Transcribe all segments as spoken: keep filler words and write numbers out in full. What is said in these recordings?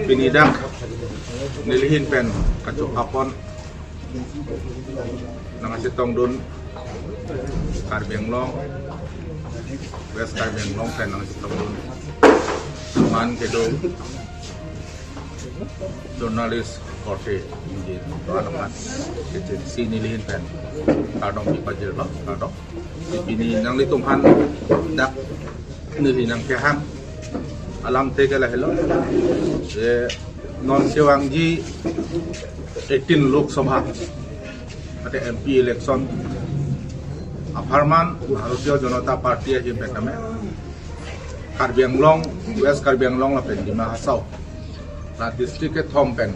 Pini dak nelihin pen kachopapon nangchetongdun Karbi Anglong, West Karbi Anglong pen nangchetongdun man kedo journalist korte ingjir doan amat kecil si nelihin pen kardom pipajirlo, kardom. Pini nanglitum aphan dak neli nangkehang alamthe ke lahelo. Eh, non kevangji eighteen Lok Sabha ate M P election apharman Bharatiya Janata Party ahin pen tame Karbi Anglong, West Karbi Anglong lapen Dima Hasao la district kethom pen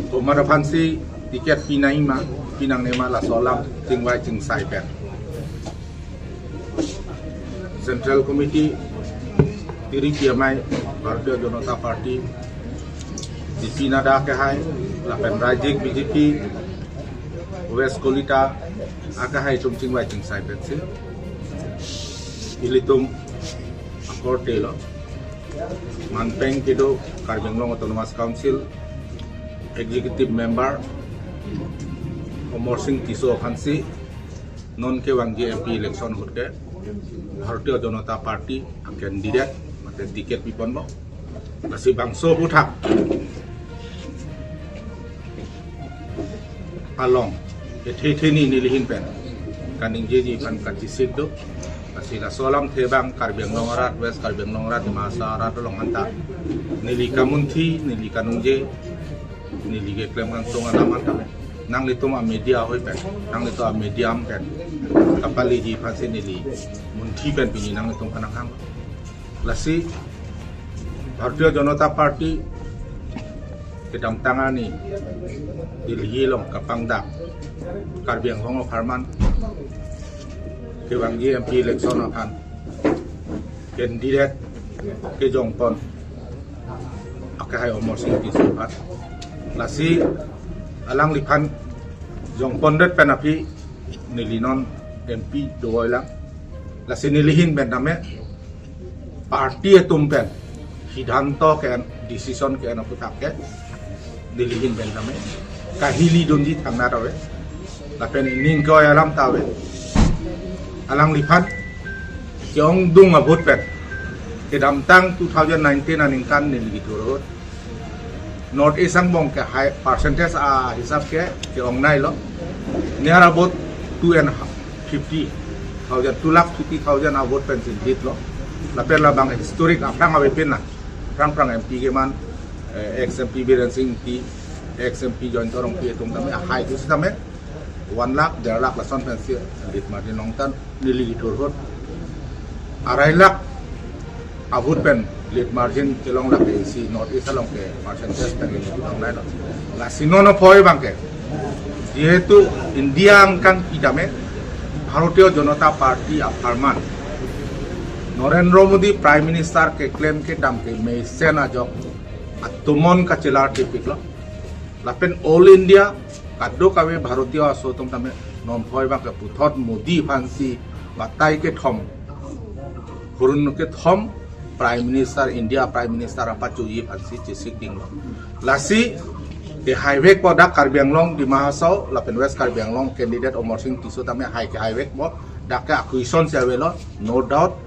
komat aphansi ticket pinangma, pinangnema laso alam chingvai chingsai pen Central Committee tiri P M I Bharatiya Janata Party, J P Nadda akehai lapen Rajik B J P West Kolita akehai atum chingvai chingsai pensi ilitum akorte lo. Manpeng kedo Karbi Anglong Autonomous Council Executive Member Amarsing Tisso aphansi non kevangji M P election ahut ke Bharatiya Janata Party a candidate mate ticket piponlo. Lasi bangso aphuthak along kethe theni nelihin pen kaningjeji aphan kachesik do. Lasi laso alamthe abang Karbi Anglong arat, West Karbi Anglong arat, Dima Hasao arat along anta neli kamunthi, neli kaningje, neli keklem kangtung alam anta nanglitum a media ahoi pen, nanglitum a medium pen kapaleji aphansi neli munthi pen pini nanglitum aphan nanghang. Lasi Bharatiya Janata Party kedamtang arni Delhi along kapangdak Karbi Anglong apharman kevangji M P election aphan candidate kejongpon akehai Amarsing Tisso aphan. Lasi alangliphan jongpondet pen aphi neli non M P dovoi lang. Lasi nelihin pen tame party atum pen siddhanto ke-en, decision ke-en aphuthak ke nelihin pen tame kahilidunji thangnat ave. Lapen ining koi alam ta ave. Alangliphan ke-ongdung a-vote pen kedamtang two thousand nineteen aningkan neli kethur ahut North East angbong ke high percentage ahisap ke ke-ongnailo. Near about two and fifty thousand, two lakh fifty thousand a-vote pensi jitlo. Lapen labang historic aphrang avepin na. Aphrang aphrang M P keman, eh, ex M P Biren Singh Ingti, ex M P Jayanta Rongpi atum tame ahai ke sitame one lakh, der lakh lason pensi lead margin ongtan neli kethur ahut arai lakh a-vote pen lead margin kelong lake isi North East along ke percentage pen kelong lailo. Lasi non aphrang abang ke jehetu India angkang kedam Bharatiya Janata Party apharman Narendra Modi Prime Minister keklem kedam ke mesen ajok atomon kachelar tipiklo. Lapen all India kadokave Bharatiya aso atum tame non aphrang abang ke puthot Modi aphansi batai kethom, hurun kethom Prime Minister, India Prime Minister apachoji aphansi chesik dinglo. Lasi kehai vekpo dak Karbi Anglong, Dima Hasao lapen West Karbi Anglong candidate Amarsing Tisso tame hai kehai vekpo, dak ke a-question si avelo, no doubt,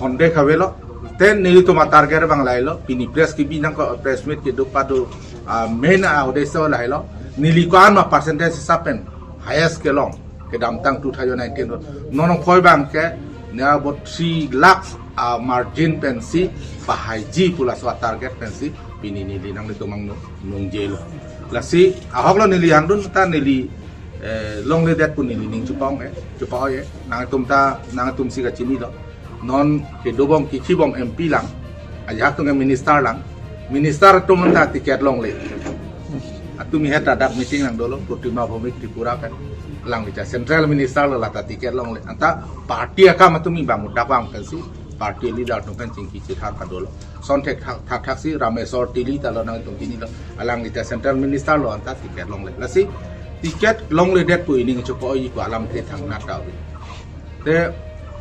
hondek avelo. Te nelitum a-target abang lahelo, pini press kebi nangkok, press meet kedo pado, ah, main a-uddesho lahelo. Neli ko-an ma percentage hisap pen highest kelong kedamtang two thousand nineteen ahut. Non aphrang abang ke near about three lakh a-margin pensi pahaiji pu laso a-target pensi pini neli nanglitum angnung, nungjelo. Lasi ahoklo neli hangdun ta neli, eh, longledet pu neli ning chepa-ong, eh, chepa-oi, eh. Nangtum ta, nangtumsi kachinilo. Non kedobom kechibom M P lang, ajahak atum ke minister lang, minister atum anta ticket longle. Atumi het ta dak meeting nangdolo, Protima Bhoumik Tripura pen. Alangli ta central minister lo, lata ticket longle. Anta party akam atumi bang mudak bang pensi party leader atum pen chingki chethar kadolo. Lason thek thak, thak thaksi Rameswar Teron ta lo, nangtum chinilo. Alangli ta central minister lo, anta ticket longle. Lasi ticket longledet pu ining chepa-oi pu alamthe thangnat ta ave. Te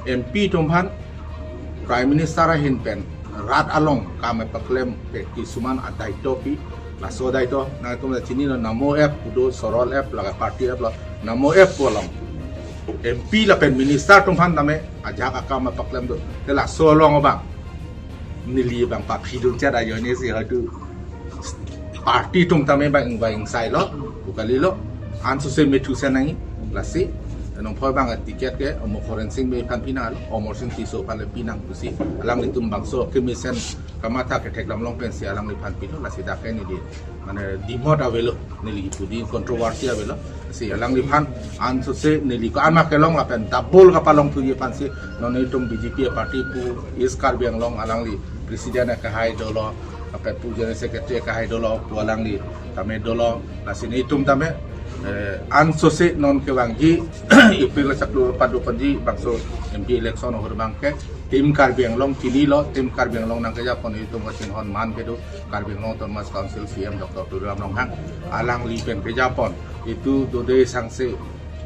M P atum aphan Prime Minister ahin pen rat along kam paklem ke kisuman adaito pi, laso adaito nangtum chinilo, Namo app pu do, Sorol app, laga party app lo, Namo app pu along M P lapen minister atum aphan tame ajahak akam paklem do. Te laso along abang neli abang paphi dun chat ajoine si haitu party atum tame bang bang sai lo, pu kalilo, ansose methu se nangji. Lasi nonphoi abang ticket ke Amo Khoren Sing Bey aphan pinanglo, Amarsing Tisso aphan le pinang pusi alanglitum bangso kemesen kamatha kethek damlong pensi alangliphan pilo. Lasi dak ke neli mane dimot avelo, neli pudi controversy avelo. Si alangliphan ansose neli ko-an ma kelong lapen double kapalongthuji aphansi non itum B J P party pu East Karbi Anglong alangli president akehai dolo, lapen pu general secretary akehai dolo, pu alangli tame dolo. Lasi nelitum tame eh, ansose non kevangji April chaklo padu panji bangso M P election ahut abang ke Team Karbi Anglong chinilo, Team Karbi Anglong nangkejapon itum kachinghon man kedo, Karbi Anglong Autonomous Council C E M Doctor Tuliram Ronghang, alangli pen kejapon itum dode sangse,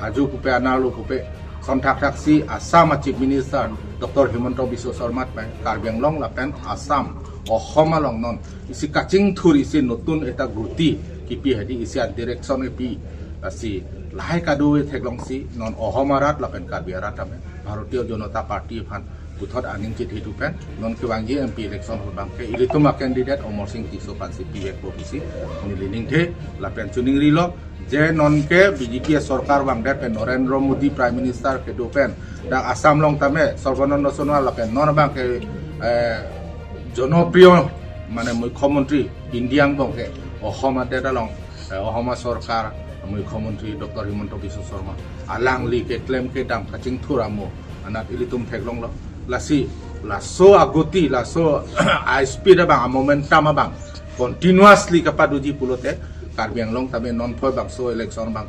aju pupe, anerlo pupe, sonthak thaksi Assam a Chief Minister Doctor Himanta Biswa Sarma pen Karbi Anglong lapen Assam, Ahom along non isi kachingthur isi notun ekta guti kipi hadi isi a direction kipi. Lasi lahai kadokave theklongsi non Ahom arat lapen Karbi arat tame Bharatiya Janata Party aphan puthot aning chithit pen non kevangji M P election ahut abang ke ilitum a candidate Amarsing Tisso aphansi pivekpo pusi neli ningthe lapen chiningrilo. Je non ke B J P sorkar vangdet pen Narendra Modi Prime Minister kedo pen dak Assam along tame Sarbananda Sonowal lapen non abang ke eh, jonopriyo mane Mukhyamantri India angbong ke Ahom adet along, eh, Ahom sorkar Mukhyamantri Doctor Himanta Biswa Sarma, alangli keklem kedam kachingthur amo anat ilitum theklonglo. Lasi laso aguti, laso a speed abang, a momentum abang continuously kapadoji pulote Karbi Anglong tame nonphoi bangso election abang